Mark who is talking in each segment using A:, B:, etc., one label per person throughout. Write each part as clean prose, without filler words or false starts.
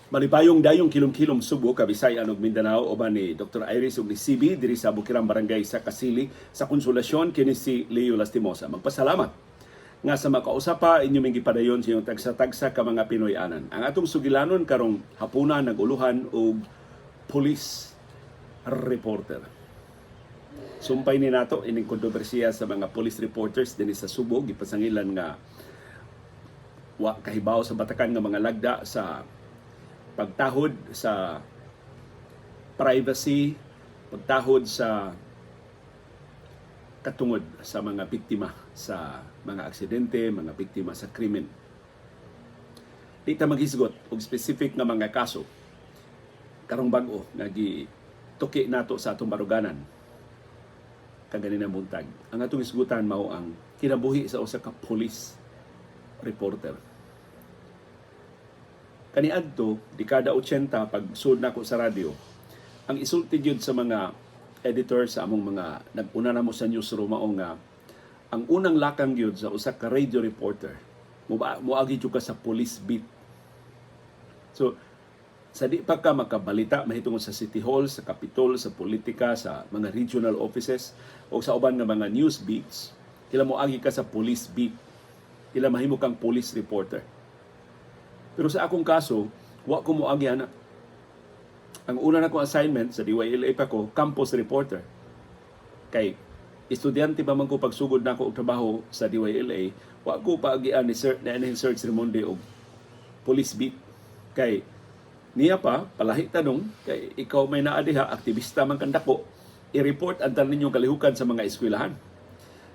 A: Malipayong dayong kilom-kilom Subo, Kabisayan ug Mindanao, uban ni Dr. Iris ug ni CB diri sa Bukirang Barangay sa Kasili sa Konsolasyon. Kini si Leo Lastimosa. Magpasalamat nga sa makausa pa inyo ming gipadayon sa inyong tagsa-tagsa ka mga Pinoy-anan. Ang atong sugilanon karong hapuna naguluhan og police reporter. Sumpay ni nato ining kontrobersiya sa mga police reporters dinhi sa Subo, gipasangilan nga wa kahibaw sa batakan nga mga lagda sa pagtahod sa privacy, pagtahod sa katungod sa mga biktima sa mga aksidente, mga biktima sa krimen. Di ta maghisgot og specific nga mga kaso karong bag-o nga gituki nato sa atong baruganan kaganina buntag. Ang atong hisgutan mao ang kinabuhi sa usa ka police reporter. Kaniadto, dekada 80, pag sud nako sa radyo, ang isulti gyud sa mga editor sa among mga nag-una na mo sa newsroom mao nga ang unang lakang gyud sa usa ka radio reporter, moagi jud ka sa police beat. So sa di pa ka makabalita mahitungod sa City Hall, sa Capitol, sa politika, sa mga regional offices o sa uban nga mga news beats, kila moagi ka sa police beat. Kila mahimo kang police reporter. Pero sa akong kaso, wa ko moagi ana. Ang una na kong assignment sa DYLA pa ko, campus reporter. Kay estudyante pa man ko pagsugod nako og trabaho sa DYLA, wa ko paagian ni Sir na Sir Ramonde og police beat. Kay niya pa palahi tanong kay ikaw may naa diha, aktivista man kang dako, i-report ang tanan ninyong kalihukan sa mga eskwelahan.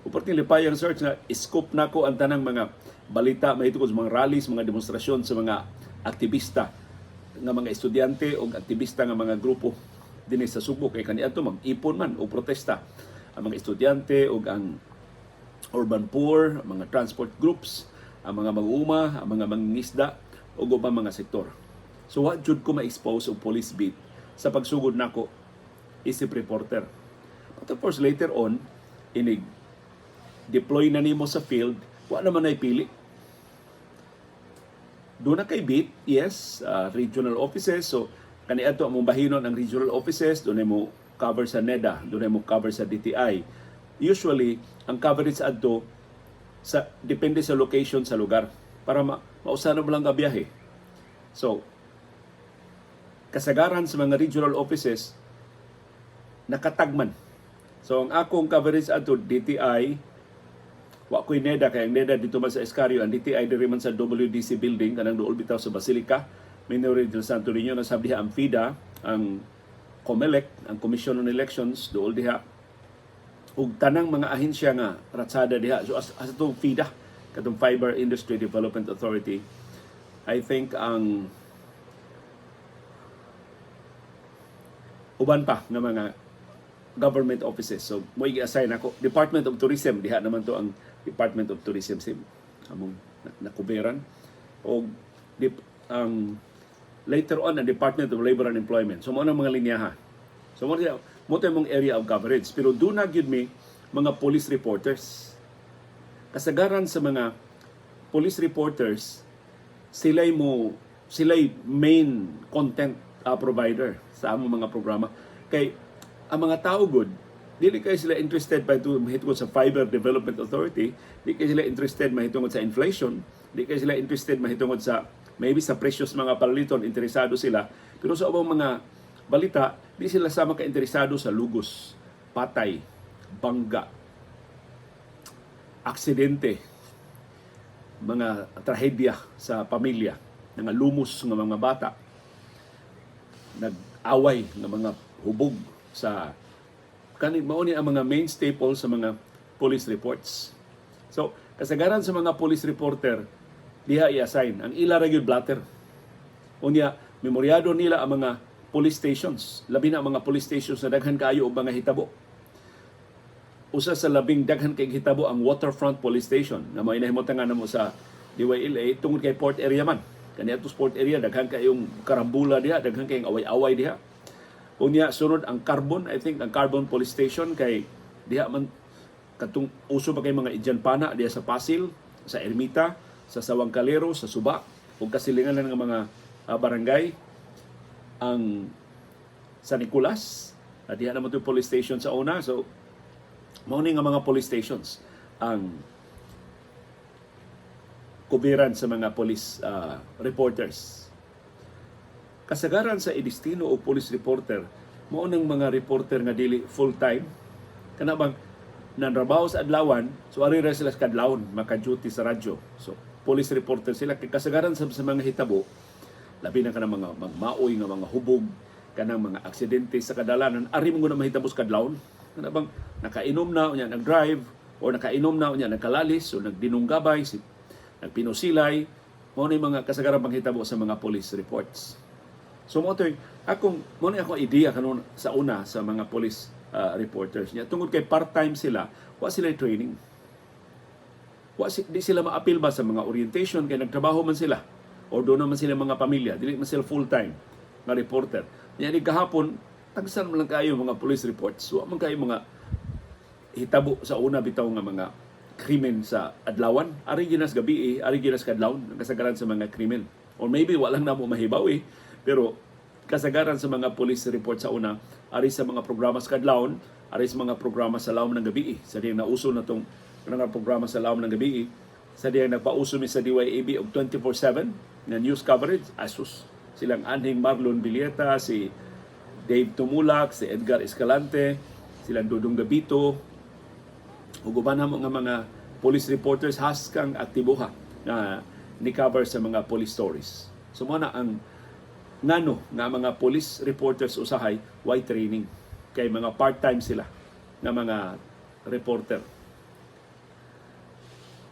A: Uporting lipayang search nga scope nako ang tanang mga balita mahitungod sa mga rallies, mga demonstrasyon sa mga aktivista nga mga estudyante o aktivista nga mga grupo dinhi sa Subo, kay kaniadto mag-ipon man o protesta ang mga estudyante o ang urban poor, ang mga transport groups, ang mga mag-uuma, ang mga mangingisda ug ubang mga sektor. So wa jud ko ma-expose og police beat sa pagsugod nako isip reporter. But of course, later on, inig deploy na nimo sa field, wa naman ay pili. Doon na kay beat, yes, regional offices. So, kaniadto among bahinon ang regional offices, doon mo cover sa NEDA, doon mo cover sa DTI. Usually, ang coverage adto sa depende sa location sa lugar para mausanon mo lang ka biyahe. So, kasagaran sa mga regional offices nakatagman. So ang akong coverage adto DTI, wa ko'y NEDA kay ang NEDA dito man sa Escario, ang DTI diri man sa WDC building, kanang duol bitaw sa Basilica Minore del Santo Niño. Nasab diha ang FIDA, ang COMELEC, ang Commission on Elections duol diha ug tanang mga ahensya nga ratsada diha. So as atong FIDA, katong Fiber Industry Development Authority, I think, ang uban pa nga mga government offices. So mo i-assign ako Department of Tourism, diha naman to ang Department of Tourism sim among nakuberan og ang later on ang Department of Labor and Employment. So mo nang mga linyaha. So mo siya mo to mong area of coverage, pero do na gyud mi mga police reporters. Kasagaran sa mga police reporters, sila'y main content provider sa among mga programa kay ang mga tao gud, dili kay sila interested pa ito mahitungod sa Fiber Development Authority, di kay sila interested mahitungod sa inflation, di kay sila interested mahitungod sa maybe sa precious mga palaliton, interesado sila, pero sa ubang mga balita di sila sama ka interesado sa lugos, patay, bangga, aksidente, mga trahedya sa pamilya, mga lumos nga mga bata, nag-away nga mga hubog sa kani. Mao ni ang mga main staple sa mga police reports. So, kasagaran sa mga police reporter diha i-assign ang ila ra gyud blatter. Unya, memoryado nila ang mga police stations, labi na ang mga police stations na daghan kaayo og mga hitabo. Usa sa labing daghan kay hitabo ang Waterfront Police Station na may nahimutangan namo sa DYLA tungod kay port area man. Kani ato port area, daghan kayong karambula diha, daghan kayong away-away diha. Unya sunod ang Carbon, I think ang Carbon Police Station kay diha man katong uso pa kay mga Indian pana diha sa Pasil, sa Ermita, sa Sawang Calero, sa Suba ug kasilingan ng mga barangay, ang San Nicolas, diha naman to police station sa una. So mao ni nga mga police stations ang kubiran sa mga police reporters. Kasagaran sa idestino og police reporter mao nang mga reporter nga dili full time, kana bang nanrabaho sa adlawan, so ari ra sila sa kadlawon maka-duty sa radyo. So police reporter sila kay kasagaran sa mga hitabo, labi na kanang mga magmaoy nga mga hubog, kanang mga aksidente sa kadalanan, ari mo na mahitabo sa kadlawon, kana bang nakainom na unya nag-drive or nakainom na unya nagkalalis o nagdinunggabay si nagpinusilay. Mao ni mga kasagaran panghitabo sa mga police reports. So mo to'y akong mo ni akong idea kanon sa una sa mga police reporters niya. Tungod kay part-time sila, wa sila training. Wa si, di sila maapil ba sa mga orientation kay nagtrabaho man sila or doon naman sila mga pamilya, dili man sila full-time nga reporter. Nya ni gahapon tagsan man lang kayo mga police reports. Wa man kayo mga hitabo sa una bitaw nga mga krimen sa adlawan. Ari ginas gabi eh, ari ginas kadlawon ang kasagaran sa mga krimen. Or maybe walang namo mahibaw eh, pero kasagaran sa mga police report sa una ari sa mga programa sa kadlawon, ari sa mga programa sa lawom ng gabi eh. Sa diyang nauso na tong mga programa sa lawom ng gabi eh. Sa diyang nagpauso mi sa DYAB og 24/7 na news coverage, asus silang anhing Marlon Villeta, si Dave Tumulak, si Edgar Escalante, silang Dudong Gabito, ug uban namo nga mga police reporters haskang aktiboha na ni-cover sa mga police stories. So mo na ang ngano nga mga police reporters usahay way training kay mga part-time sila nga mga reporter.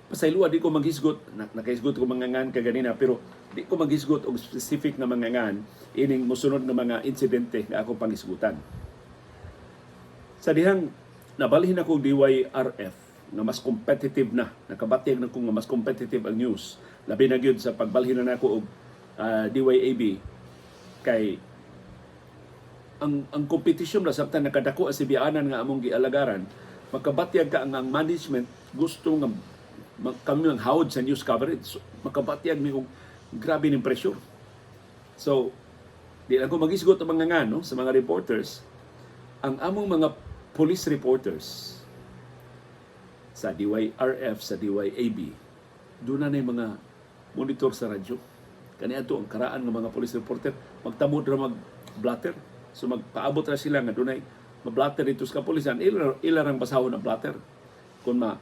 A: Pasayloa, di ko maghisgot, nakahisgot ko mga ngan kaganina, pero di ko maghisgot og specific na mga ngan ining mosunod nga mga insidente nga akong panghisgutan. Sa dihang nabalhin ako DYRF nga mas competitive na, nakabatyag na ko nga mas competitive ang news. Labi na gyud sa pagbalhin na nako og DYAB kay ang competition na samtang nakadako ang sibianan nga among gialagaran, makabatyag ka ang management gusto nga kami ang hawod sa news coverage. So, makabatyag mi og grabe ning pressure. So, di lang ko maghisgot ang mga ngano sa mga reporters. Ang among mga police reporters sa DYRF, sa DYAB, doon na yung mga monitor sa radyo. Kani ato ang karaan ng mga police reporter, magtamod ra mag blotter. So magpaabot ra sila nga dunay mablatter dito sa kapulisan, ila rang basahon ang blotter. Kung ma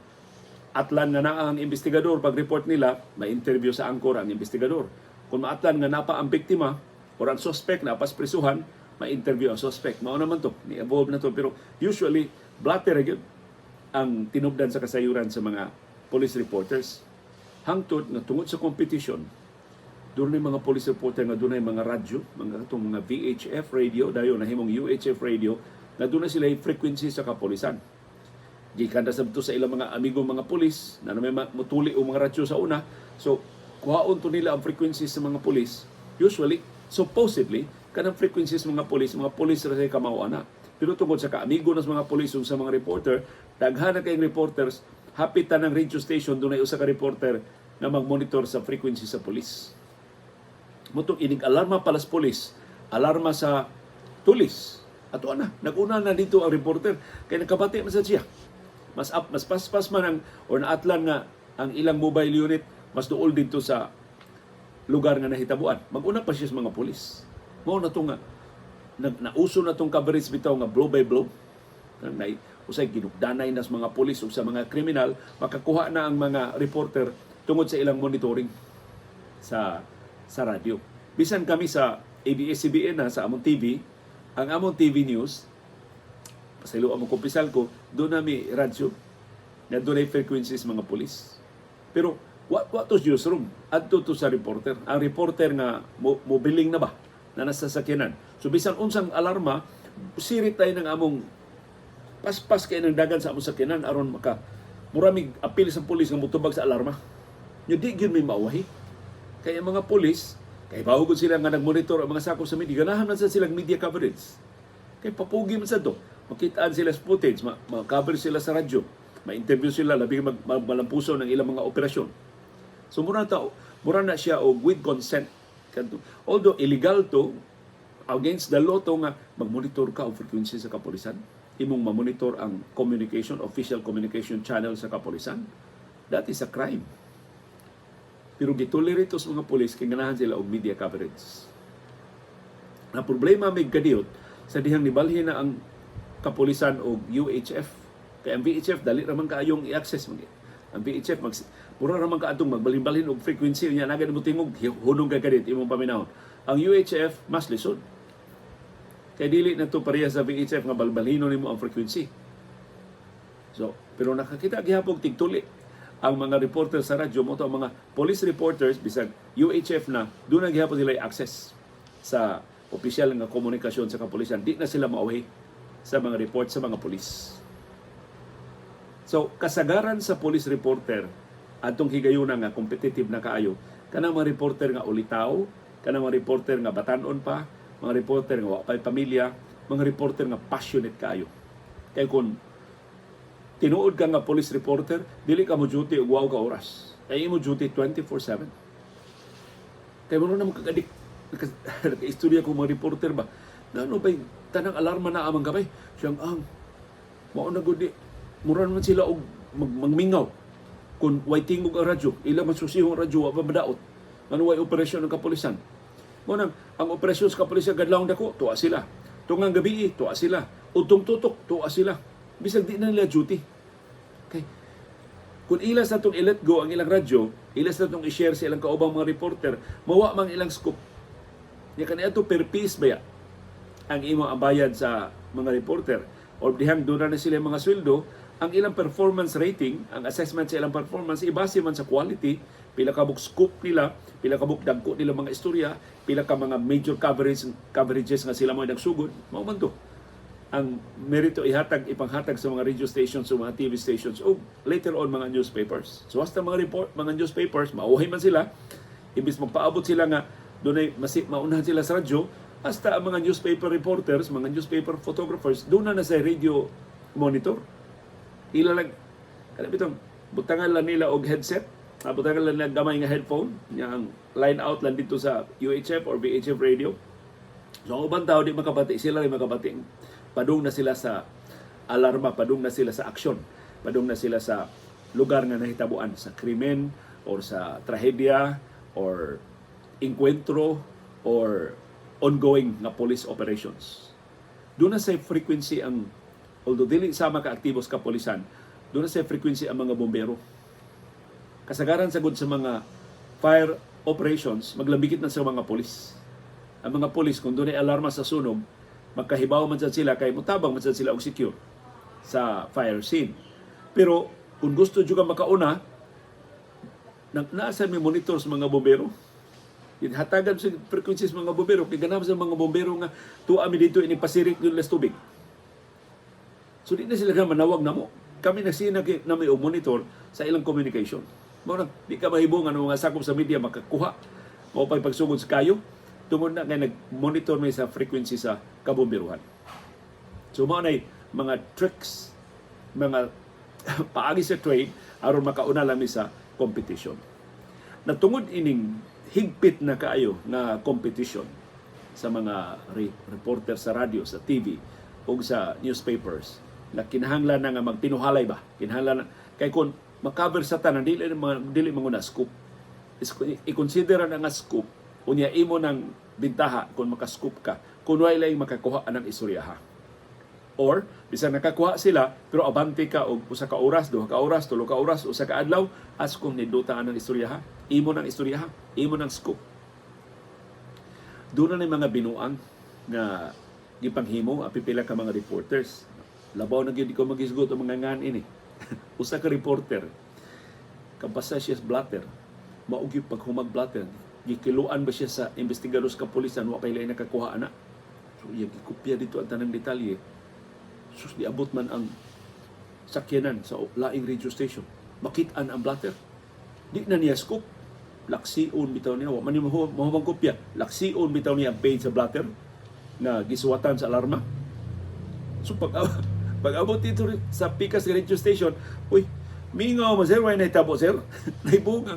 A: atlan nga naa ang investigador, pag-report nila, ma-interview sa angkor ang investigador. Kung maatlan nga napa ang biktima or ang suspect na pas prisuhan, ma-interview ang suspect. Mao naman to, ni-evolve na to. Pero usually, blotter ra gyud ang tinubdan sa kasayuran sa mga police reporters. Hangtod nga tungod sa competition, doon na mga police reporter nga doon mga radyo, mga katong mga VHF radio, dayon nahimong UHF radio, nga doon na sila yung frequency sa kapolisan. Gikan ra sabto sa ilang mga amigo mga pulis na may mutuli o mga radyo sa una. So kuhaon to nila ang frequency sa mga pulis. Usually, supposedly, kanang frequencies mga pulis, mga pulis ra say kamao ana. Pero tungod sa kaamigo nas mga pulis ug sa mga reporter, daghan na kayong reporters, hapit tanang radio station dunay usa ka reporter na magmonitor sa frequency sa pulis. Mutong inig alarma pala sa pulis, alarma sa tulis. Ato na, naguna na dito ang reporter kay nakabati man sa siya. Mas up, mas paspas man ang or naatlan nga ang ilang mobile unit mas duol dito sa lugar nga nahitabuan. Maguna pa siya sa mga pulis. Mao na to nga nauso na tong coverage bitaw nga blow by blow. Nang nay usay ginugdanay na sa mga pulis ug sa mga kriminal, makakuha na ang mga reporter tungod sa ilang monitoring sa radyo. Bisan kami sa ABS-CBN na sa among TV, ang among TV news, pasaylo ang kumpisal ko, doon na mi radyo na doon ay frequencies mga pulis. Pero wa to newsroom, adto to sa reporter. Ang reporter nga mo, mobiling na ba na nasa sakyanan. So bisan unsang alarma, sirit tayo ng among paspas kay ng dagan sa among sakyanan aron maka muramig apil sa pulis nga mutubag sa alarma. Nya di gyud may mauwahi. Kaya ang mga pulis, kay bawo gud sila nga nagmonitor ang mga sakop sa media, ganahan man sa silang media coverage. Kay papugi man sa to. Makitaan sila sa footage, ma-cover sila sa radyo, ma-interview sila, labi malampuso ng ilang mga operasyon. So mura na siya og with consent. Kadto, although illegal to, against the law to nga magmonitor ka og frequency sa kapolisan, imong mamonitor ang communication, official communication channel sa kapolisan, that is a crime. Pero gitolerate to sa mga pulis kay ganahan sila og media coverage. Na problema may kadiyot sa dihang nibalhin na ang kapulisan og UHF. Kay ang VHF, dali ra man kaayong i-access man. Ang VHF, mag mura ra man kaadtong magbalhin-balhin og frequency nya nagan mo tingog, hunong ka kadit imong paminawon. Ang UHF mas lisod. Kay dili na to pareha sa VHF nga balbalhinon nimo ang frequency. So, pero nakakita gihapon tigtuli ang mga reporter sa radyo mo to, ang mga police reporters, bisag UHF na, doon na gihapon sila access sa opisyal nga komunikasyon sa kapulisan. Di na sila mauhi sa mga report sa mga pulis. So, kasagaran sa police reporter atong higayuna nga competitive na kaayo, kanang mga reporter nga ulitaw, kanang mga reporter nga batanon pa, mga reporter nga wa pay pamilya, mga reporter nga passionate kaayo. Kay kung tinuod ka nga police reporter, dili ka mo duty og wow ka oras. Kay imo duty 24/7. Kay mo na kagadik, naka-istorya ko mga reporter ba. Ngano ba tanang alarma na amang gabay? Siyang ang mao na gud di mura naman sila og magmingaw. Kung way tingog ang radyo, ila man susihong radyo, wa pa madaot. Ngano way operasyon ng kapulisan? Mo nang ang operasyon sa kapulisan kadlawng dako, tuwa sila. Tungang gabi, tuwa sila. Udtong tutok, tuwa sila. Bisag di na nila duty. Okay. Kung ila sa itong i-let go ang ilang radyo, ila sa itong i-share sa ilang kaubang mga reporter, mawa mang ilang scoop. Nya kaniadto per piece baya ang imo ang bayad sa mga reporter. Or dihang doon na sila mga sweldo, ang ilang performance rating, ang assessment sa ilang performance, ibase man sa quality, pila ka buok scoop nila, pila ka buok dagko nila mga istorya, pila ka mga major coverages nga sila mo nagsugod, mao man to ang merito ihatag, ipanghatag sa mga radio stations o mga TV stations o later on mga newspapers. So hasta mga report, mga newspapers, mauhay man sila, imbis magpaabot sila nga dunay maunahan sila sa radyo, hasta ang mga newspaper reporters, mga newspaper photographers, doon na na sa radio monitor. Ila lang kana bitong butangan lang nila og headset, butangan lang nila gamay nga headphone, nya ang line out lang dito sa UHF or VHF radio. So ang ubang tao di makabati, sila rin makabati. Padung na sila sa alarma, padung na sila sa aksyon, padung na sila sa lugar nga nahitabuan sa krimen or sa trahedya or enkwentro or ongoing nga police operations. Doon na sa frequency ang, although dili sama ka aktibo sa kapolisan, doon na sa frequency ang mga bombero. Kasagaran sa gud sa mga fire operations, maglambikit na sa mga polis. Ang mga polis, kung doon ay alarma sa sunog, magkahibaw man sad sila kay mutabang man sad sila og secure sa fire scene. Pero kung gusto juga makauna, nasa may monitor sa mga bombero. Hatagan sa frequencies mga bombero kay ganahan sa mga bombero nga tuwa mi dito ini pasirik yung les tubig. So di na sila nga manawag namo. Kami na sina na may monitor sa ilang communication. Mao nang di ka mahibong ano mga sakop sa media makakuha mao pa'y pagsugod sa kayo tungod na kay nag-monitor may sa frequency sa kabomberuhan. So mao nay mga tricks, mga paagi sa trade aron makauna lami sa competition. Natungod ining higpit na kaayo nga competition sa mga reporter sa radyo, sa TV o sa newspapers na kinahanglan na nga magtinuhalay ba? Kinahanglan na kay kung makover sa tanan, dili dili manguna scoop. I-consider na nga scoop unya imo nang bintaha kung maka-scoop ka kung way laing makakuha anang istoryaha. Or bisan nakakuha sila pero abante ka og usa ka oras, 2 ka oras, 3 ka oras, usa ka adlaw, as kung ninduta anang istoryaha, imo nang istoryaha, imo nang scoop. Doon na mga binuang nga gipanghimo ang pipila ka mga reporters. Labaw na gyud ko magisgot ang mga ngan ini. Usa ka reporter, kabasa siya sa blotter, mao gyud paghumag blotter, gikiluan ba siya sa investigador sa kapulisan, wa pay lain nakakuha ana. So iya gikopya dito ang tanang detalye. Sus, diabot man ang sakyanan sa laing radio station. Makit-an ang blotter. Di na niya scoop. Laksion bitaw niya. Wa man niya mahumang kopya. Laksion bitaw niya ang page sa blotter na gisuwatan sa alarma. So pag abot dito sa pikas radio station, "Uy, mingaw mo, sir, way nahitabo, sir?" Naibong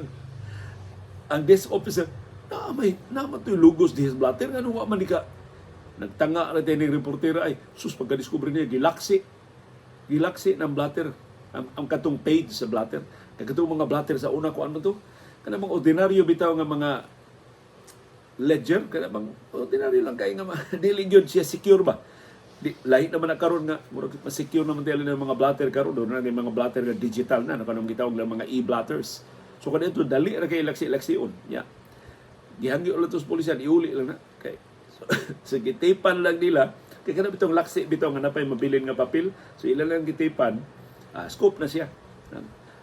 A: ang desk officer. Na may na man to'y lugos diha sa blatter, ngano wa man ni ka nagtanga ra ning reportera ay sus. Pagka-discover niya, gilaksi gilaksi ng blatter ang katong page sa blatter, kay katong mga blatter sa una, kuan man to, kanang mga ordinaryo bitaw nga mga ledger, kana bang ordinaryo lang kay nga dili gyud siya secure ba. Di lahi naman na karon nga murag mas secure naman tayo ng mga blatter karon. Doon na mga blatter nga digital na kanang gitawag lang mga e-blatters. So kadto dali ra kay laksi-laksion ya. Gihangyo lang to sa pulisyan, iuli lang na kay so gitipan lang nila kay kana bitong laksi bitaw nga napay mabilin nga papel. So ila lang gitipan, scope na siya.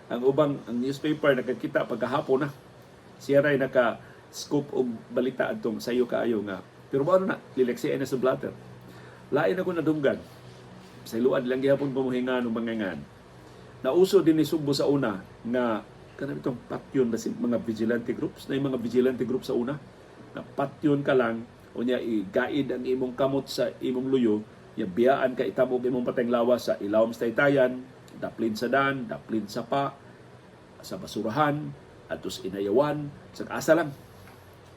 A: Ang ubang ang newspaper nakakita pagkahapon na siya ray naka scope og balita adtong sayo kaayo nga. Pero mao na lileksian na sa blatter. Lain ako nadunggan sa iluad lang gihapon pamuhingan og mangangan. Nauso din ni Sugbo sa una nga kanang itong patyon ba mga vigilante groups na yung mga vigilante group sa una na patyon ka lang, unya igaid ang imong kamot sa imong luyo ya, biyaan ka itabok imong pateng lawas sa ilawom sa taytayan, daplin sa dan, daplin sa pa sa basurahan, atos inayawan sa asa lang,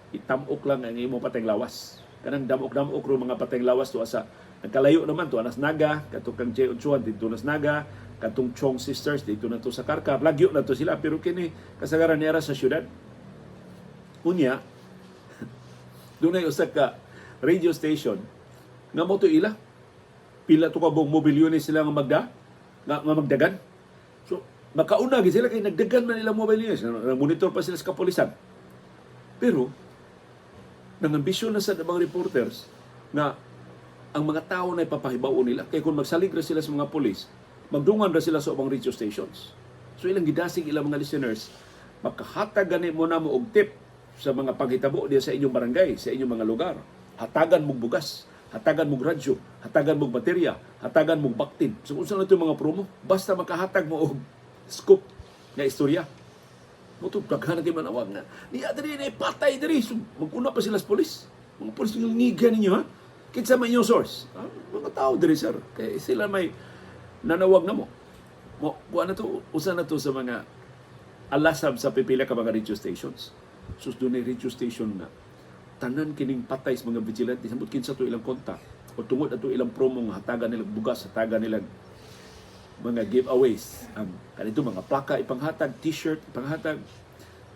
A: itamok lang ang imong pateng lawas. Kanang damok-damok ro mga pateng lawas tuwa sa nagkalayo naman tuwa nas Naga, katong kang Jay Ochoa didto nas Naga, katong Chong Sisters didto na to sa Karkar. Lagyo na to sila, pero kini kasagaran niara sa syudad. Unya dunay usa ka radio station nga mo to ila pila to ka buong mobile unit sila nga magda nga magdagan. So makauna gid sila kay nagdagan man ilang mobile units, monitor pa sila sa kapulisan. Pero nangambisyon na sa mga reporters nga ang mga tao na ipapahibaw nila, kay kung magsalig ra sila sa mga pulis, magdungan ra sila sa ubang radio stations. So ilang gidasig ilang mga listeners, makahatag gani mo na mo og tip sa mga panghitabo diya sa inyong barangay, sa inyong mga lugar. Hatagan mong bugas, hatagan mong radyo, hatagan mong baterya, hatagan mong baktin. So unsa na ito yung mga promo? Basta makahatag mo og scoop nga istorya. Mo to daghan na kay manawag na. Niya diri na patay diri. So, maguna pa sila sa pulis. Mga pulis nga ngiga ninyo ha. Kinsa man inyong source? Ah, mga tao diri, sir. Kay sila may nanawag na mo. Mo kuha na to, usa na to sa mga alasab sa pipila ka mga radio stations. Sus, dunay radio station na tanan kining patay sa mga vigilante, samot kinsa to ilang kontak o tungod ato ilang promo nga hatagan nila bugas, hatagan nila mga giveaways, ang kanito mga plaka ipanghatag, T-shirt ipanghatag,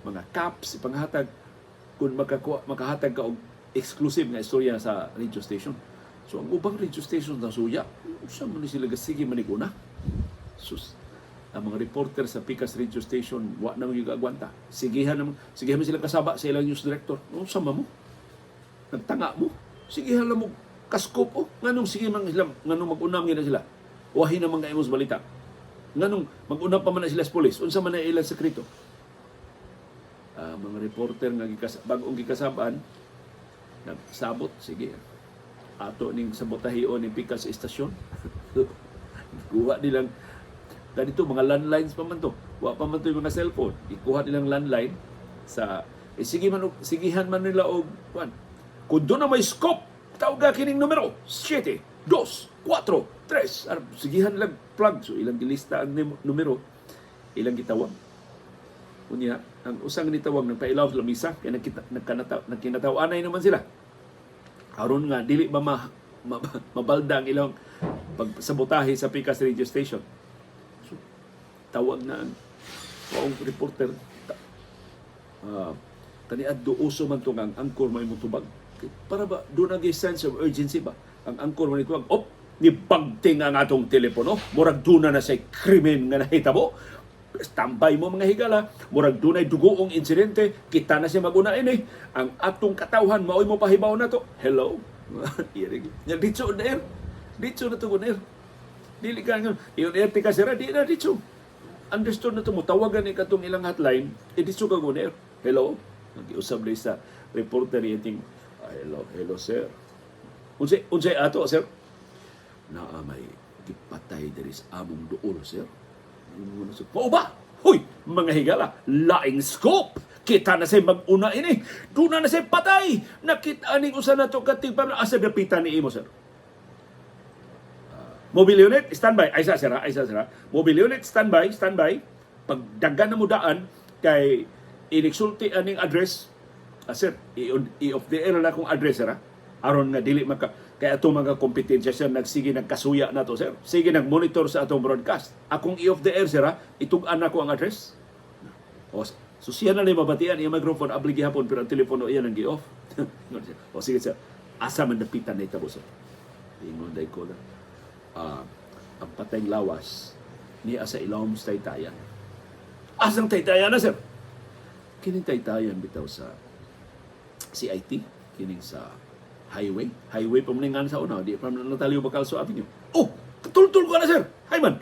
A: mga caps ipanghatag kung makakuha, makahatag ka og exclusive nga istorya sa radio station. So ang ubang radio station na suya, unsa man ni sila gasige maniguna. Sus, ang mga reporter sa Pikas radio station wa na magyud agwanta. Sigihan naman, sigihan man sila kasaba sa ilang news director. Unsa man mo, nagtanga mo, sigihan lang mo kaskop oh. Nganong sige man sila, nganong mag-unam gyud na sila? Wahi naman kay imong balita. Nganong mag-unam pa man na sila sa pulis? Unsa man na ilang sekreto? Ah, mga reporter nga bag-ong gikasab-an nagsabot, sige, ato ning sabotahion ning Pikas istasyon. Kuha nilang ganito, mga landlines pa man to, wa pa man to yung mga cellphone. Ikuha nilang landline sa eh, sige man sigihan man nila og kuan, kung doon na may scope, tawga kining numero 7 2 4 3. Sigihan lang plug. So ilang gilista ang numero, ilang gitawag. Unya ang usang nitawag ng pailaw sa lamisa kay nagkita nagkanata nagkinataw-anay naman sila aron nga dili ba mabalda ang ilang pagsabotahe sa Pikas radio station. So, tawag na ang maong reporter. Kaniadto uso man to nga ang anchor may mutubag. Para ba doon ang sense of urgency ba? Ang anchor man ituwag, op, ni bagting ang atong telepono, murag duna na say krimen nga nahitabo. Standby mo, mga higala, murag dunay dugoong insidente, kita na siya maguna ini. Ang atong katawhan maoy mo pahibaw na to. Hello. Irig. Nya ditso on air. Ditso na to on air. Dili ka nga, on air ti ka sira, di na ditso. Understood na to mo tawagan ni katong ilang hotline, e ditso ka on air. Hello. Nagiusab na sa reporter yating, "Ah, hello, hello sir. Unsay unsay ato, sir?" Naa may gipatay diri sa among duol, sir. Mao ba? Huy, mga higala, laing scope. Kita na say mag-una ini. Duna na say patay. Nakita ning usa na to kating pa asa dapitan ni imo, sir. Mobile unit, standby. Ay sa sira, ay sa sira. Mobile unit, standby, standby. Pagdagan na mo daan kay inigsulti aning address, Ah, sir, i-off the air na akong address, sir, ha? Aron nga dili maka kay atong mga kompetensya, sir, nagsige nagkasuya na to, sir. Sige nagmonitor sa atong broadcast. Akong i-off the air, sir, ha? Itug-an nako ang address. O, so siya na lang mabatian iyang microphone, abli gihapon, pero ang telepono iya nang gi-off. O sige, sir, asa man dapitan na itabo, sir? Ingon day ko na. Ah, ang patayng lawas niya sa ilawom sa taytayan. Asang taytayan na, sir? Kining taytayan bitaw sa CIT, kining sa highway. Highway pa man sa una, di pa man Natalio Bacalso Avenue. Oh, katultul ko na, sir. Hay man.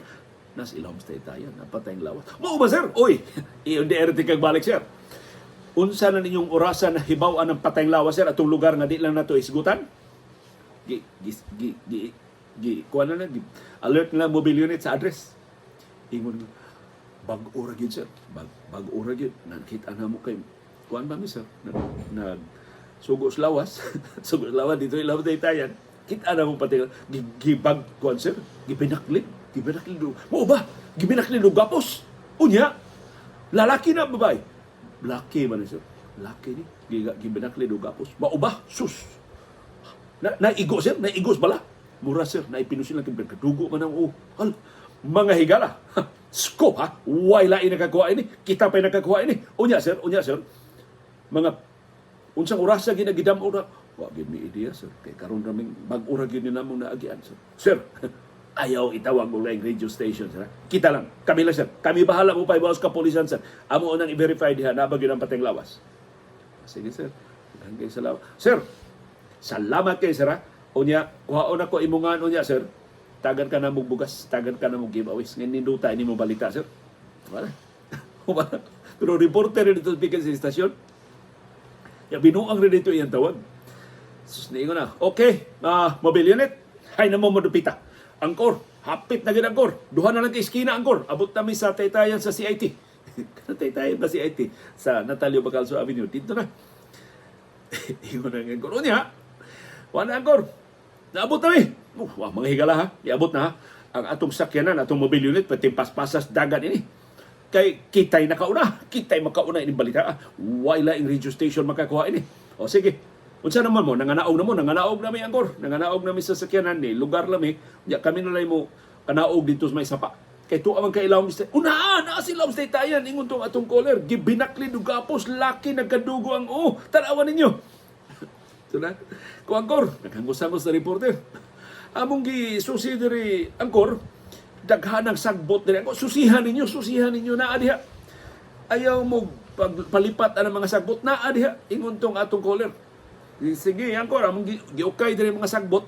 A: Nas ilawom sa taytayan, ang patayng lawas. Mao ba, sir? Oy, i-on the air kag balik, sir. Unsa na ninyong orasan na hibaw-an ng patayng lawas, sir, atong lugar nga di lang nato isgutan? Gi gi gi gi gi kuan na lang, gi, alert na lang mobile unit sa address. Ingon, bag-o ra gyud, sir. Bag-o ra gyud. Nakita na mo kay kuan ba mi, sir? Nag, nag sugo sa lawas. Sugo sa lawas dito ilaw tayan. Kita na mo pati gibag kuan, sir. Gipinaklit, gipinaklit. Mo ba? Gipinaklit og gapos. Unya, lalaki na babae? Laki man ni, sir. Laki ni. Gibinaklit og gapos. Mao ba? Sus. Na naigo, sir, naigo sa bala. Mura, sir, naipinusin lang kay kadugo man ang oh. Hal, mga higala. Scope ha, way lain nakakuha ini, kita pa'y nakakuha ini. Unya, sir, unya, sir. Mga unsang orasa ginagidam ora? Wa gyud mi idea, sir. Kay karon raming bag-o ra gyud ni namong naagian, sir. Sir, ayaw itawag og laing radio station, sir. Kita lang, kami lang, sir. Kami bahala mo pa sa kapolisan, sir. Amo nang i-verify diha na ba gyud ang pateng lawas. Sige, sir. Hanggang salamat. Sir, salamat kay sir ha. Unya, kuhaon ako imungan unya, sir. Tagan ka na mong bugas, tagan ka na mong giveaways. Ngayon ninduta ini mo balita, sir. Wala. Wala. Pero reporter rin dito speaker sa istasyon. Ya binuang rin dito iyang tawag. Sus, niingon na. Okay, mobile unit. Hay na mo madupita. Angkor, hapit na gid angkor. Duha na lang kay iskina, angkor. Abot nami sa taytayan sa CIT. Kana taytayan ba CIT? Sa Natalio Bacalso Avenue. Dito na. Ingon na ang angkor. Unya, wala angkor. Naabot na mi. Wah, mga higala ha. Iabot na ha. Ang atong sakyanan, atong mobile unit, pati paspasas dagan ini. Kay kitay nakauna. Kitay makauna ini balita. Ah. Way laing radio station makakuha ini. O sige. Unsa naman mo, nanganaog na mo, nanganaog na mi, angkor. Nanganaog na mi sa sakyanan ni lugar lami. Ya kami na lang mo kanaog dito sa may sapa. Kay tuwa man kay ilawom sa una na si ilawom sa tayan ingon tong atong caller gibinakli og gapos, laki nagkadugo ang oh tan-awan ninyo. Ito na. Ko angkor, naghangos-hangos na reporter. Among gi susi diri angkor, daghan ang sagbot diri angkor. Susihan ninyo naa diha. Ayaw mo pagpalipat ang mga sagbot naa diha ingon tong atong caller. Sige, angkor, among giukay diri mga sagbot.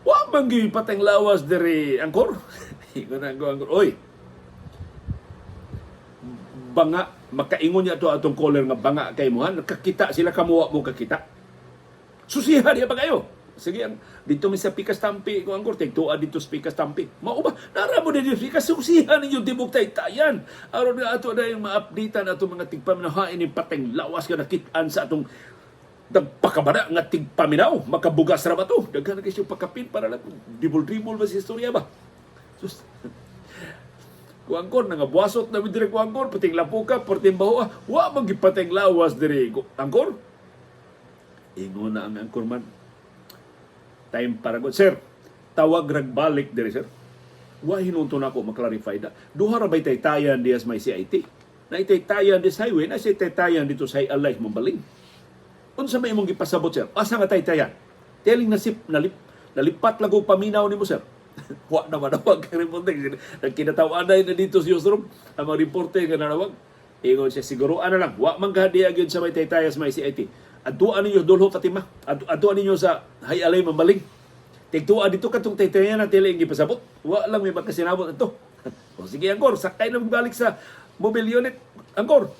A: Wa man gi pateng lawas diri angkor. Ingon ang angkor, oy. Banga makaingon niya to atong caller nga banga kay mo ha. Nakakita sila kamo, wa mo kakita. Susiha diya pa kayo. Sige, ang, dito mi sa Pikas Tampi ko angkor, tigtua dito sa Pikas Tampi. Mao ba? Nara mo dito sa Pikas, susiha ninyo tibok taytayan. Aron nga ato na yung ma-updatean ato mga tigpaminaw hain yung pateng lawas nga nakitaan sa atong nagpakabara nga tigpaminaw. Makabugas ra ba to? Daghan na kayo pakapin para lang dribol-dribol ba sa istorya ba? Sus. Kuangkor, nangabuasot na mi diri kuangkor, pating lapuka, perting baho, wa man gipateng lawas diri angkor. Ingon na ang angkor man. Time para ko. Sir, tawag ragbalik diri, sir. Wa hinunto na ako maklarify da. Duha ra bay taytayan diya sa may CIT? Na taytayan di sa highway, na si taytayan dito sa Alay Mambaling. Unsa may imong gipasabot, sir? Asa nga taytayan? Telling nasip nalip, nalipat lang og paminaw nimo, sir. Wa na manawag kay reporter. Nagkinataw na dito sa newsroom ang mga reporter nga nanawag. Ingon siya siguro ana lang, wa man kahadiya gyud sa may taytaya sa may CIT. Adtuan ninyo Dolho Fatima. Adtuan ninyo sa Hay Alay Mambaling. Tigtua dito katong taytayan na tili ang gipasabot. Wa lang may magkasinabot ato. O sige angkor, sakay na magbalik sa mobile unit. Angkor,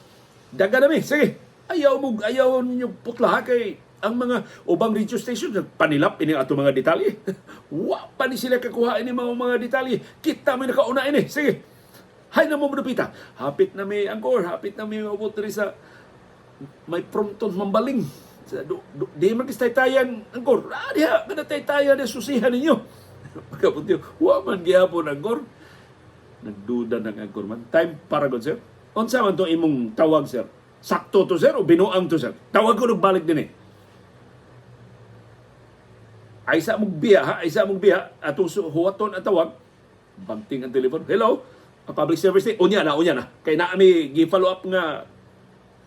A: daga na mi. Sige. Ayaw mo ayaw ninyo putla ha, kay ang mga ubang radio station nagpanilap ini ato mga detalye. Wa pa ni sila kakuha ini mga detalye. Kita mi nakauna ini. Sige. Hay na mo madupita. Hapit na mi angkor, hapit na mi maabot diri sa may Prompton Mambaling. Sa do, do, di man kis taytayan angkor. Ah, diha kada taytayan di susihan ninyo. Pagkabot wa man gihapon angkor. Nagduda ng angkor man. Time para god, sir. Unsa man to imong tawag, sir? Sakto to, sir, o binuang to, sir? Tawag ko balik din eh. Ay sa mong biya ha, ay sa mong biya, atong huwaton ang tawag, bangting ang telephone. "Hello, ang public service ni, unya na, unya na. Kay naa mi gi-follow up nga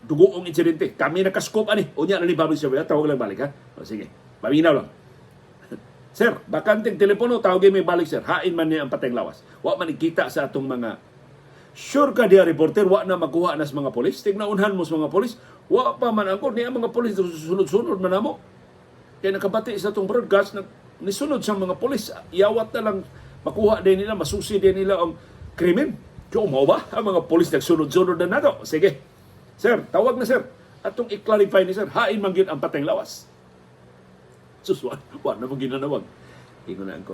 A: dugoong insidente. Kami naka-scope ani, unya na ni public service. Tawag lang balik ha. O, sige, paminaw lang. Sir, bakanteng telepono, tawagin may balik, sir. Hain man niya ang pateng lawas. Wa man ikita sa atong mga. Sure ka diya, reporter, wa na makuha na sa mga polis? Tignaunhan mo sa mga polis. Wa pa man ako, niya mga polis, sunod-sunod man namo. Kaya nakabati sa atong broadcast, nisunod sa mga polis, yawat na lang makuha din nila, masusi din nila ang krimen. Tiyo, mao ba? Ang mga polis nagsunod-sunod na nato. Sige. Sir, tawag na, sir. Atong i-clarify ni sir, hain man gyud ang pateng lawas. Sus, wa na mo ginanawag. Ingon na ko,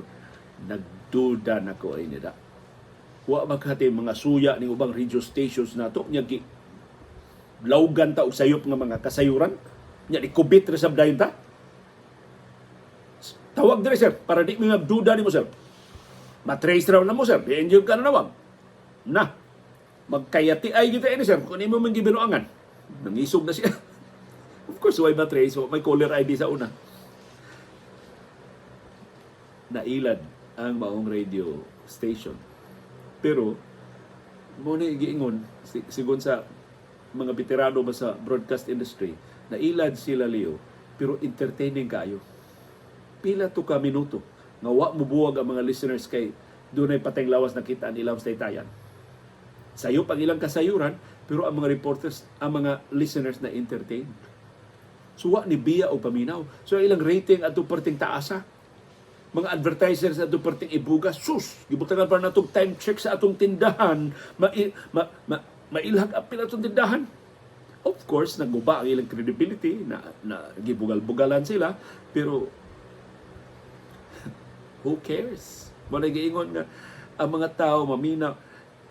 A: nagduda na ko ay nila. Wa makati mga suya ni ubang radio stations nato nya gi lawgan ta og sayop nga mga kasayuran nya di kubit ra sab dayon ta. Tawag dire, sir, para di mi magduda nimo, sir. Matrace raw na mo, sir. Di enjoy ka na nawag. Na. Magkayati ay kita ini, sir. Kung imo man gibinuangan. Nangisog na siya. Of course, why matrace? May caller ID sa una. Nailad ang maong radio station. Pero, mo ni giingon, sigon sa mga veterano ba sa broadcast industry, nailad sila, Leo, pero entertaining kaayo. Pila to ka minuto nga wa mo buwag ang mga listeners kay dunay pateng lawas nakita ang ilang taytayan. Sayop ang ilang kasayuran, pero ang mga reporters, ang mga listeners na entertain. So wa ni biya o paminaw. So ang ilang rating ato perting taasa. Mga advertisers ato perting ibuga. Sus, gibutangan pa natong time check sa atong tindahan. Ma, ma, mailhag apil atong tindahan. Of course, naguba ang ilang credibility, na gibugal-bugalan sila, pero who cares? Mo na giingon nga ang mga tao mamina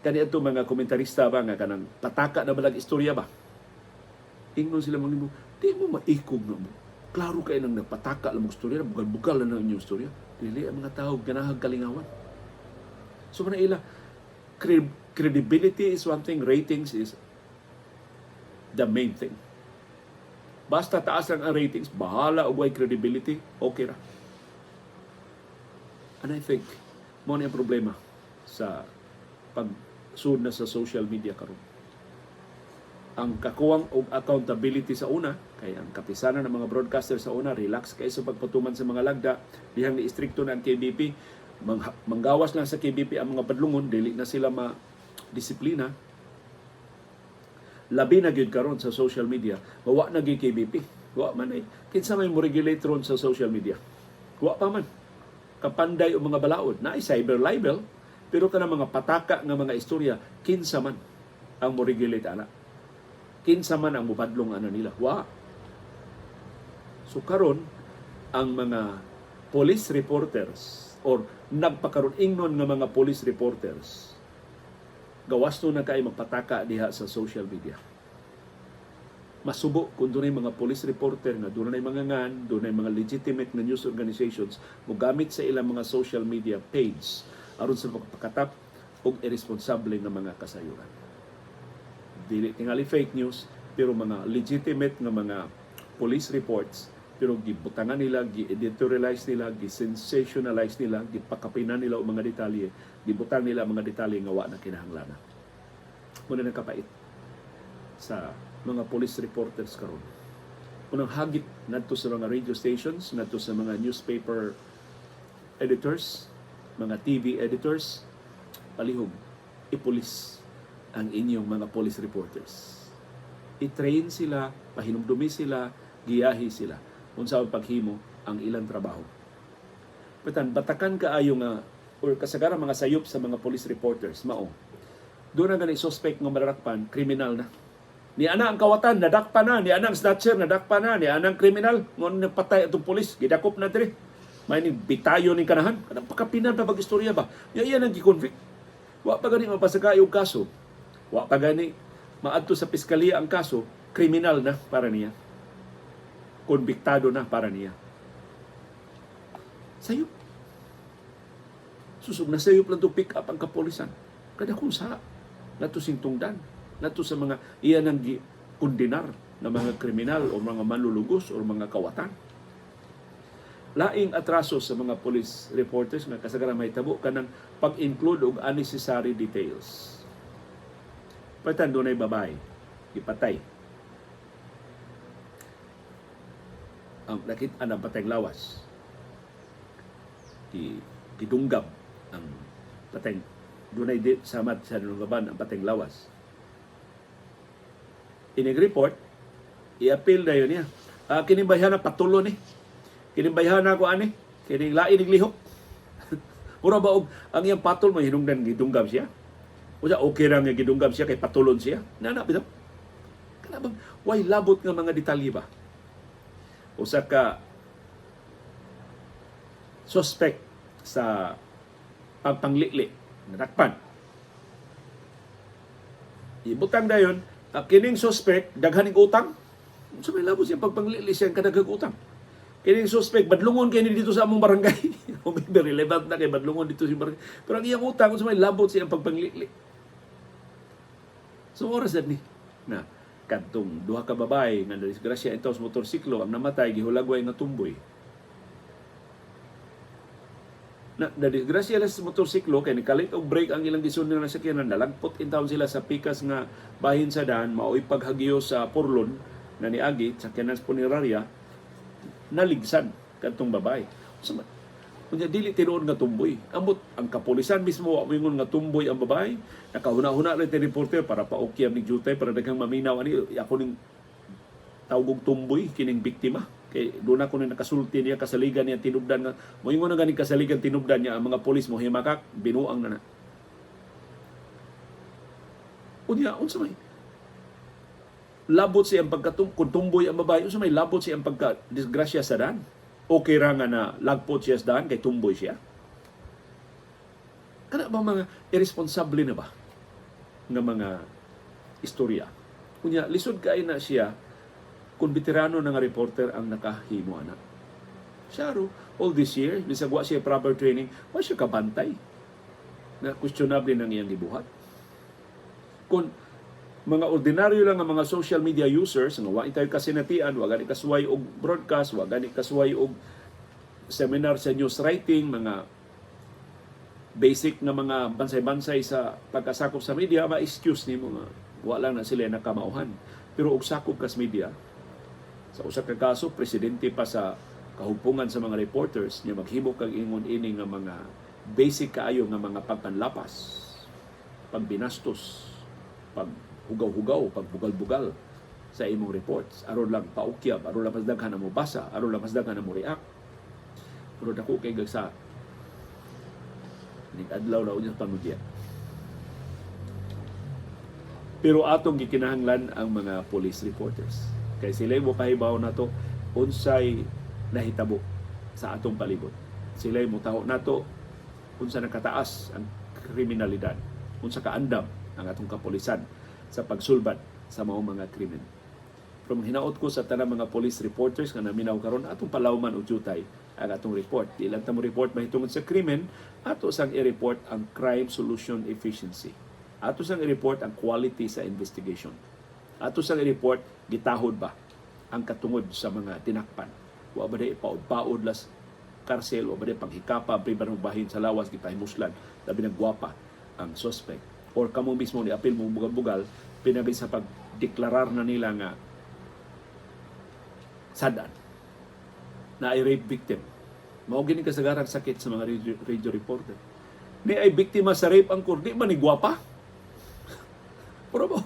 A: kani ato mga komentarista ba nga kanang pataka na balag istorya ba. Ingon sila mga di mo maikog na mo. Klaro kay nang nagpataka lang mong istorya, bugal-bugal na inyong istorya. Dili, ang mga tao ganahag kalingawan. So man ila credibility is one thing, ratings is the main thing. Basta taas lang ang ratings, bahala og way credibility, okay ra. And I think, mo ni ang problema sa pagsud na sa social media karon. Ang kakuwang og accountability sa una, kay ang kapisanan ng mga broadcaster sa una, relax kay sa pagpatuman sa mga lagda, dihang ni istrikto na ang KBP, manggawas lang sa KBP ang mga padlungon, dili na sila ma disiplina. Labi na gyud karon sa social media, wa na gyud KBP. Wa man ay kinsa may mo regulate ron sa social media? Wa pa man. Kapanday o mga balaod, na cyber libel, pero kana mga pataka nga mga istorya, kinsa man ang mo regulate ana? Kinsa man ang mubadlong ana nila? Wa. So karon ang mga police reporters or nagpakaron ingnon nga mga police reporters gawas no na kay magpataka diha sa social media. Masubo kung dunay mga police reporter nga dunay mga ngan, dunay mga legitimate nga news organizations mogamit sa ilang mga social media page aron sa pagpakatap og irresponsable nga mga kasayuran. Dili tingali fake news, pero mga legitimate nga mga police reports, pero gibutangan nila, gi-editorialize nila, gi-sensationalize nila, gipakapinan nila og mga detalye, gibutang nila ang mga detalye nga wa na kinahanglan. Muna nagkapait sa mga police reporters karon. Unang hagit ngadto sa mga radio stations, ngadto sa mga newspaper editors, mga TV editors, palihog, ipulis ang inyong mga police reporters. I-train sila, pahinumdumi sila, giyahi sila unsa ang paghimo ang ilang trabaho. Patan batakan kaayo nga or kasagaran mga sayop sa mga police reporters mao. Doon na gani suspect nga madakpan, kriminal na. Ni ana ang kawatan, nadakpan na, ni ana ang snatcher, nadakpan na, ni ana ang kriminal, ngon nagpatay atong pulis, gidakop na diri. May ni bitayo ning kanahan, kanang pakapinan pa bag istorya ba? Ya iya nang gi-convict. Wa pa gani mapasakay og kaso. Wa pa gani maadto sa piskalya ang kaso, kriminal na para niya. Konbiktado na para niya. Sayop. Susug na sayop lang to pick up ang kapolisan. Kada kung sa nato singtungdan, nato sa mga iya nang gi Kundinar na mga kriminal o mga manlulugos o mga kawatan. Laing atraso sa mga police reporters nga kasagaran mahitabo, kanang pag-include og unnecessary details. Patan dunay babae gipatay. Ang nakita ang patayng lawas. Gidunggab ang patayng, dunay di samad sa dungaban ang patayng lawas. Inig report, i-appeal na yun niya. Ah, kining bayhana patulo ni. Kining bayhana ko ani, kining lain ning lihok. Mura ba og ang iyang patol mo hinungdan gidunggab siya? Usa, okay ra nga gidunggab siya kay patulon siya. Nana bitaw. Kana bang way labot nga mga detalye ba? Usa ka suspect sa pagpanglili, nadakpan. Ibutang dayon, kining suspect daghan ning utang. Unsa may labot siya pagpanglili siya kadaghang utang? Kining suspect badlungon kay ni dito sa among barangay. O maybe relevant na kay badlungon dito sa barangay. Pero ang iyang utang, unsa may labot siya pagpanglili? So oras ni na kadtong duha ka babae nga nadisgrasya intaw sa motorsiklo, ang namatay gihulagway nga tumboy. Na nadisgrasya sa motorsiklo kay nikalit og brake ang ilang gisundan nga sakyanan, nalagpot intawon sila sa pikas nga bahin sa daan, mao'y paghagiyo sa porlon na niagi sakyanan sa punerarya, naligsan kadtong babae. So, unya dili tinuod nga tumboy. Amot ang kapulisan mismo wa moingon nga tumboy ang babae. Nakahuna-huna lang ti reporter para paokyam ni jutay, para daghang maminaw ani, ako ning tawgog tumboy kining biktima. Kay doon ako ni nakasulti niya kasaligan niya tinubdan nga moingon na ganing kasaligan tinubdan niya, ang mga pulis mo himakak binuang na na. Unya unsa may labot siyang pagkatum kung tumboy ang babae, unsa may labot siyang pagka disgrasya sa daan? Okay ra nga na lagpot siya sa daan kay tumboy siya. Kana ba mga irresponsable na ba nga mga istorya? Unya lisod kay na siya kung veterano na nga reporter ang nakahimo ana. Siya ro, all this year, bisag wa siya proper training, wa siya kabantay na questionable nang iyang gibuhat. Kung mga ordinaryo lang ang mga social media users nga wa tayo kasinatian, wa gani kasuway og broadcast, wa gani kasuway og seminar sa news writing, mga basic na mga bansay-bansay sa pagkasakop sa media, ma-excuse nimo nga wa lang na sila nakamauhan. Pero og sakop kas media, sa usa ka kaso, presidente pa sa kahumpungan sa mga reporters niya, maghimo kag ingon ini nga mga basic kaayo nga mga pagpanlapas, pagbinastos, paghugaw-hugaw, pagbugal-bugal sa imong reports aron lang paukyab, aron lang mas daghan ang mobasa, aron lang mas daghan ang mo react. Pero dako kay sa ning adlaw na unya pamudya. Pero atong gikinahanglan ang mga police reporters kay sila mo kahibaw nato unsay nahitabo sa atong palibot. Sila mo taho nato unsa nakataas ang kriminalidad, unsa kaandam ang atong kapolisan sa pagsulbad sa maong mga krimen. Pero hinaot ko sa tanang mga police reporters nga naminaw karon, atong palawman og jutay ang atong report. Di lang ta mo report mahitungod sa krimen, ato sang i-report ang crime solution efficiency. Ato sang i-report ang quality sa investigation. Ato sang i-report gitahod ba ang katungod sa mga tinakpan. Wa ba di paud-paud las karsel, wa ba di paghikapa, priba ng bahin sa lawas, gipahimuslan, labi nagwapa ang suspect. Or kamo mismo ni apil mo bugal-bugal, pinabi sa pagdeklarar na nila nga sadan na ay rape victim. Mao gini kasagarang sakit sa mga radio reporter. Ni ay biktima sa rape ang kur, di man ni gwapa. Pero ba,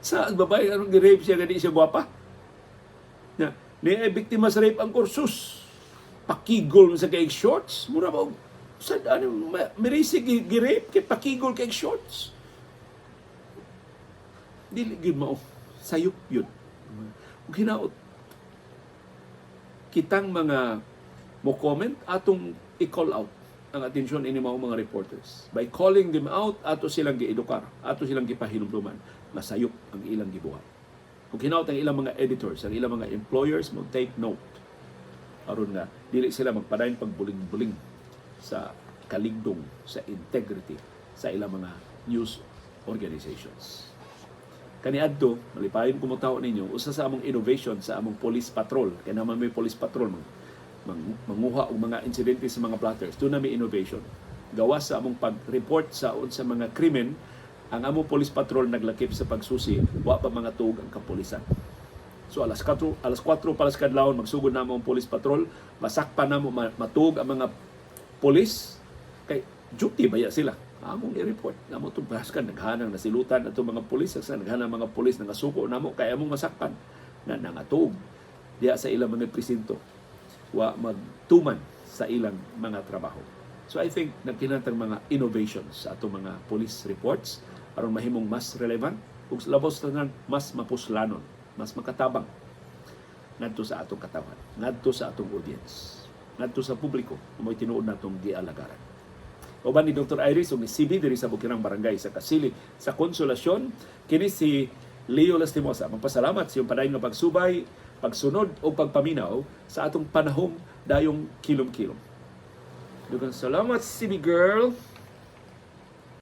A: sa ang babae anong gi-rape siya gani siya gwapa? Na, ni ay biktima sa rape ang kursus. Pakigol sa kay shorts. Mura ba sa ano mirisi gi-rape kay pakigol kay shorts. Dili gyud mao, sayop yun. Ug hinaot kitang mga mo comment, atong i-call out ang atensyon ini mga reporters. By calling them out, ato silang giedukar, ato silang gipahinumduman nga sayop ang ilang gibuhat. Ug hinaot ang ilang mga editors, ang ilang mga employers mo take note aron nga dili sila magpadayon pagbuling-buling sa kaligdong sa integrity sa ilang mga news organizations. Kaniadto, malipayon ko motaho ninyo, usa sa among innovation sa among police patrol, kay naman may police patrol manguha og mga insidente sa mga plotters. Doon na may innovation. Gawas sa among pag-report sa unsa mga krimen, ang among police patrol naglakip sa pagsusi wa pa mga tuog ang kapulisan. So alas 4, alas 4 pa las kadlawon magsugod namo ang police patrol, masakpan namo matuog ang mga police kay duty baya sila. Among i-report namo itong baskan naghanang nasilutan atong mga pulis, sa naghanang mga pulis nangasuko namo kay among masakpan na nangatuog diha sa ilang mga presinto, wa magtuman sa ilang mga trabaho. So I think nagkinahanglan mga innovations sa atong mga police reports aron mahimong mas relevant ug labaw sa tanan, mas mapuslanon, mas makatabang ngadto sa atong katawhan, ngadto sa atong audience, ngadto sa publiko mo'y tinuod natong gialagaran. Uban ni Dr. Iris ug ni CB diri sa Bukirang Barangay sa Kasili sa Konsolasyon, kini si Leo Lastimosa. Magpasalamat sa iyong padayon nga pagsubay, pagsunod o pagpaminaw sa atong panahom dayong kilom-kilom. Dugang salamat, CB girl.